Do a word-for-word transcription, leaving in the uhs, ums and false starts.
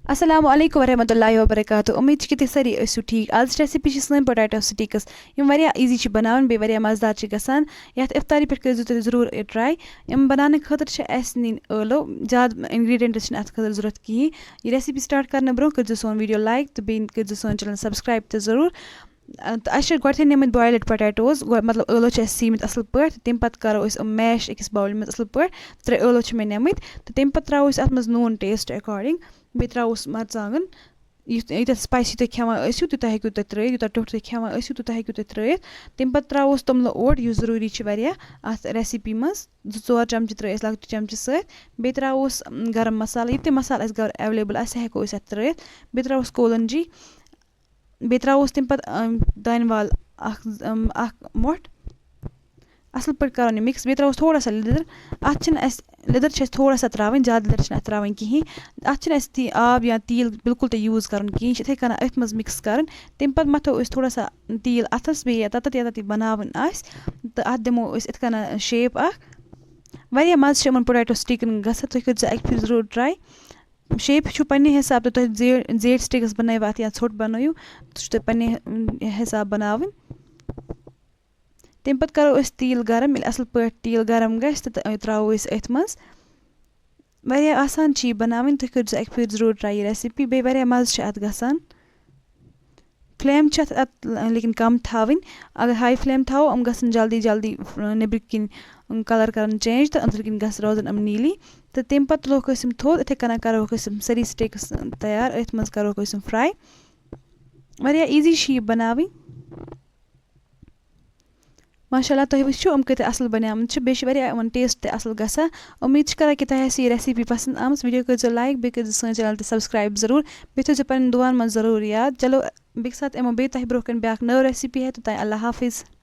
السلام علیکم ورحمۃ اللہ وبرکاتہ۔ امید چھِ کہِ تُہۍ سٲری ٲسِو ٹھیٖک۔ آز چھِ recipe چھِ سٲنۍ potato sticks، یِم واریاہ easy چھِ بَناوٕنۍ، بیٚیہِ واریاہ مَزٕدار چھِ گژھان۔ یَتھ اِفطاری پٮ۪ٹھ کٔرۍزیو تُہۍ ضروٗر یہِ try۔ یِم بَناونہٕ خٲطرٕ چھِ اَسہِ نِنۍ ٲلو۔ زیادٕ ingredients چھِنہٕ اَتھ خٲطرٕ ضوٚرَتھ کِہیٖنۍ۔ یہِ recipe start کَرنہٕ برونٛہہ کٔرۍزیو سون video like تہٕ بیٚیہِ کٔرۍزیو سون channel subscribe تہِ ضروٗر۔ اَ، تہٕ اَسہِ چھِ گۄڈٕنٮ۪تھٕے نِمٕتۍ boiled potatoes، گۄ-، مطلب، ٲلو چھِ اَسہِ سیٖمٕتۍ اَصٕل پٲٹھۍ۔ تَمہِ پَتہٕ کَرو أسۍ یِم mash أکِس bowl منٛز اَصٕل پٲٹھۍ۔ ترٛےٚ ٲلو چھِ مےٚ نِمٕتۍ تہٕ تَمہِ پَتہٕ ترٛاوو أسۍ اَتھ منٛز نوٗن taste according۔ بیٚیہِ ترٛاووس مَرژٕوانٛگَن۔ یُتھ، یوٗتاہ spicy تُہۍ کھٮ۪وان ٲسِو، تیوٗتاہ ہیٚکِو تُہۍ ترٛٲیِتھ، یوٗتاہ ٹوٚٹھ تُہۍ کھٮ۪وان ٲسِو، تیوٗتاہ ہیٚکِو تُہۍ ترٛٲیِتھ۔ تَمہِ پَتہٕ ترٛاووس توٚملہٕ اوٹ، یُس ضروٗری چھِ واریاہ اَتھ recipe منٛز۔ زٕ ژور چمچہٕ ترٛٲے اَسہِ لۄکٹہِ چمچہٕ سۭتۍ۔ بیٚیہِ ترٛاووس، م، گرم مصالہٕ، یہِ تہِ مصالہٕ اَسہِ گرِ available آسہِ، سُہ ہٮ۪کو أسۍ اَتھ ترٛٲیِتھ۔ بیٚیہِ ترٛاووس کولونجی۔ بیٚیہِ ترٛاووس تَمہِ پَتہٕ، ٲم، دانہِ وَل اَکھ، ٲم، اَکھ مۄٹھ۔ اَصٕل پٲٹھۍ کَرُن یہِ mix۔ بیٚیہِ ترٛاووس تھوڑا سا لیٚدٕر۔ اَتھ چھِنہٕ اَسہِ، لیٚدٕر چھِ اَسہِ تھوڑا سا ترٛاوٕنۍ، زیادٕ لیٚدٕر چھِنہٕ اَتھ ترٛاوٕنۍ کِہیٖنۍ۔ اَتھ چھِنہٕ اَسہِ تی آب یا تیٖل بِلکُل تہِ use کَرُن کِہیٖنۍ، یہِ چھِ یِتھَے کَنۍ أتھۍ منٛز mix کَرٕنۍ۔ تَمہِ پَتہٕ مَتھو أسۍ تھوڑا سا تیٖل اَتھَس، بیٚیہِ یَتَتھ، یَتَتھ یہِ بَناوٕنۍ آسہِ، تہٕ اَتھ دِمو أسۍ یِتھ کَنۍ shape اَکھ۔ واریاہ مَزٕ چھِ یِمَن potato stickن گژھان، تُہۍ کٔرۍزیو اَکہِ پھِرِ ضروٗر try۔ Shape چھُ پننہِ حساب تہٕ تُہۍ زیٖٹھۍ، زیٖٹھۍ sticks بنٲیِو اَتھ یا ژھوٚٹ بنٲیِو، سُہ چھُ تۄہہِ پننہِ، ٲم، حساب بناوٕنۍ۔ تَمہِ پَتہٕ کَرو أسۍ تیٖل گرم۔ ییٚلہِ اَصٕل پٲٹھۍ تیٖل گرم گژھِ تہٕ تہٕ ترٛاوو أسۍ أتھۍ منٛز۔ واریاہ آسان چھِ یہِ بناوٕنۍ، تُہۍ کٔرۍزیو اَکہِ پھِرِ ضروٗر try یہِ recipe، بیٚیہِ واریاہ مَزٕ چھِ اَتھ گژھان۔ Flame چھِ اَتھ، اَتھ لیکِن کَم تھاوٕنۍ۔ اگر high flame تھاوو، یِم گژھن جلدی جلدی، ٲں، نیٚبرۍ کِنۍ، ٲں، colour کَرَن change تہٕ أنٛدرٕ کِنۍ گژھِ روزُن یِم نیٖلی۔ تہٕ تَمہِ پَتہٕ تُلوکھ أسۍ یِم تھوٚد، یِتھَے کَنۍ کَروکھ أسۍ یِم سٲری sticks تیار، أتھۍ منٛز کَروکھ أسۍ یِم fry۔ واریاہ easy چھِ یہِ بَناوٕنۍ۔ ماشاء اللہ، تُہۍ وٕچھِو یِم کۭتیٛاہ اَصٕل بَنیمٕتۍ چھِ، بیٚیہِ چھِ واریاہ یِمَن taste تہِ اَصٕل گژھان۔ اُمید چھِ کَران کہِ تۄہہِ آسہِ یہِ recipe پَسنٛد آمٕژ۔ Video کٔرۍزیو like، بیٚیہِ کٔرۍزیو سٲنۍ channel تہِ subscribe ضروٗر، بیٚیہِ تھٲیزیو پَنٕنٮ۪ن دُعاہَن منٛز ضروٗر یاد۔ چلو، بیٚکہِ ساتہٕ یِمو بیٚیہِ تۄہہِ برونٛہہ کَنہِ بیٛاکھ نٔو recipe ہٮ۪تھ، توٚتام اللہ حافظ۔